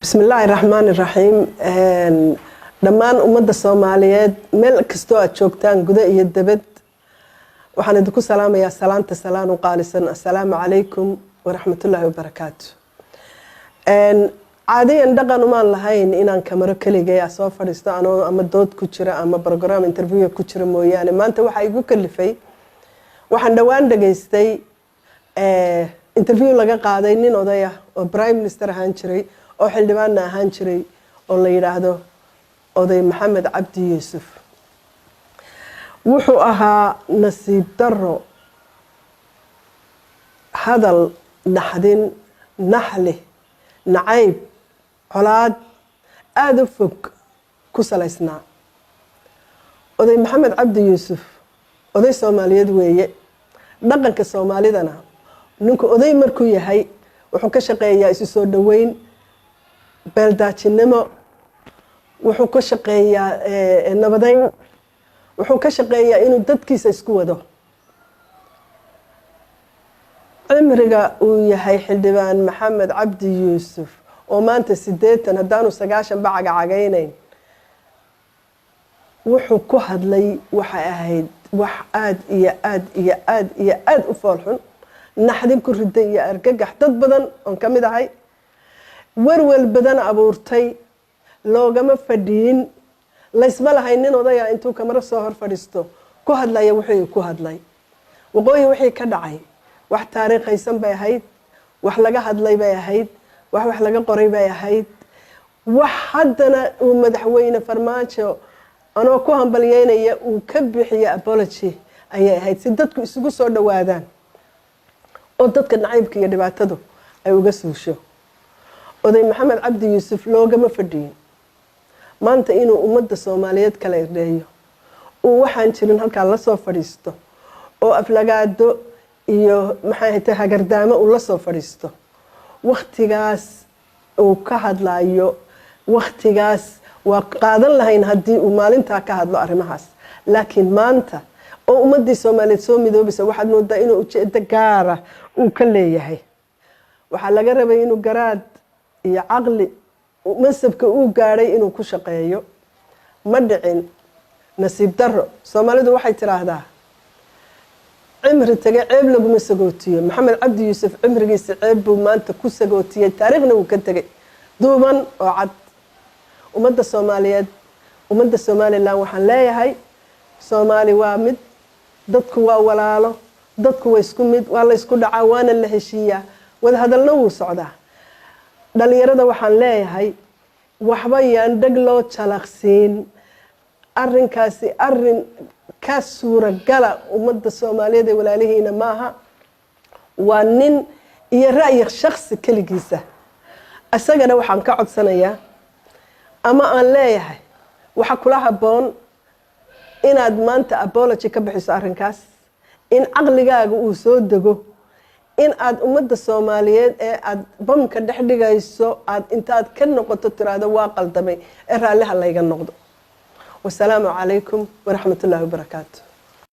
Bismillaahi raxmaani raxiim. Dhammaan ummadda Soomaaliyeed meel kastoo aad joogtaan, guda iyo debed, waxaan idinku salaamayaa salaanta salaan u qaalisan. Assalaamu calaykum waraxmatullaahi wabarakaatu. Caadiyan dhaqan umaan lahayn inaan kamaro keligay a soo fadhiisto anoo ama dood ku jira ama program interview ku jira mooyaane. Maanta waxaa igu kalifay, waxaan dhowaan dhageystay interview laga qaaday nin oday ah oo prime minister ahaan jiray oo xildhibaanna ahaan jiray oo la yidhaahdo Oday Maxamed Cabdi Yuusuf. Wuxuu ahaa nasiib daro, hadal naxdin, naxli, nacayb, colaad aada u fog ku salaysnaa. Oday Maxamed Cabdi Yuusuf oday Soomaaliyeed weeye. Dhaqanka Soomaalidana ninku oday markuu yahay wuxuu ka shaqeeyaa isu soo dhoweyn, beeldaajinimo, wuxuu ka shaqeeyaa nabadeyn, wuxuu ka shaqeeyaa inuu dadkiisa isku wado. Cimriga uu yahay xildhibaan Maxamed Cabdi Yuusuf oo maanta 80 haddaanu 90 ba cagacagaynayn, wuxuu ku hadlay waxay ahayd wax aada iyo aad iyo aad iyo aada u foolxun, naxdin ku riday iyo argagax dad badan oon ka mid ahay, werwel badan abuurtay. Loogama fadhiyin, laysma lahayn nin odaya intuu kamaro soo hor fadhiisto ku hadlaya. Wuxuu ku hadlay waqooyi wixii ka dhacay wax taariikhaysan bay ahayd, wax laga hadlay bay ahayd, wax laga qoray bay ahayd. Wax haddana uu Madaxweyne Farmaajo, anoo ku hambalyeynaya, uu ka bixiyo apology ayay ahayd, si dadku isugu soo dhowaadaan oo dadka nacaybka iyo dhibaatadu ay uga suusho. Oday Maxamed Cabdi Yuusuf loogama fadhiyin maanta inuu ummadda Soomaaliyeed kala irdheeyo, uu waxaan jirin halkaa lasoo fadhiisto oo aflagaado iyo maxay tahay hagardaamo uu lasoo fadhiisto. Waktigaas uu ka hadlayo, waktigaas waa qaadan lahayn haddii uu maalintaa ka hadlo arrimahaas, laakiin maanta oo ummaddii Soomaaliyeed soo midoobaysa, waxaad moodaa inuu ujeedo gaara uu ka leeyahay. Waxaa laga rabay inuu garaad iyo caqli mansabka uu gaadhay inuu ku shaqeeyo. Ma dhicin, nasiib daro. Soomaalidu waxay tiraahdaa, "Cimri tage ceeb laguma sagootiyo." Maxamed Cabdi Yuusuf cimrigiisa ceeb buu maanta ku sagootiyey, taariikhna wuu ka tegay duuban oo cad. Ummadda Soomaaliyeed, ummadda Somaliland, waxaan leeyahay Soomaali waa mid, dadku waa walaalo, dadku waa isku mid. Waa la ysku dhacaa, waana la heshiiyaa, wadahadalna wuu socdaa. Dhalinyarada waxaan leeyahay, waxba yaan dheg loo jalaqsiin. Arrinkaasi arrin ka suuragala ummadda Soomaaliyeed ee walaalihiina maaha. Waa nin iyo ra'yi shaksi keligiisa. Isagana waxaan ka codsanayaa ama aan leeyahay, waxa kula habboon inaad maanta apology ka bixiso arrinkaas, in caqligaaga uu soo dego, in aad ummadda Soomaaliyeed ee aad bamka dhex dhigayso aad intaad ka noqoto tiraahdo, "Waa qaldamay ee raalliha layga noqdo." Wasalaamu calaykum waraxmatullaahi wabarakaatu.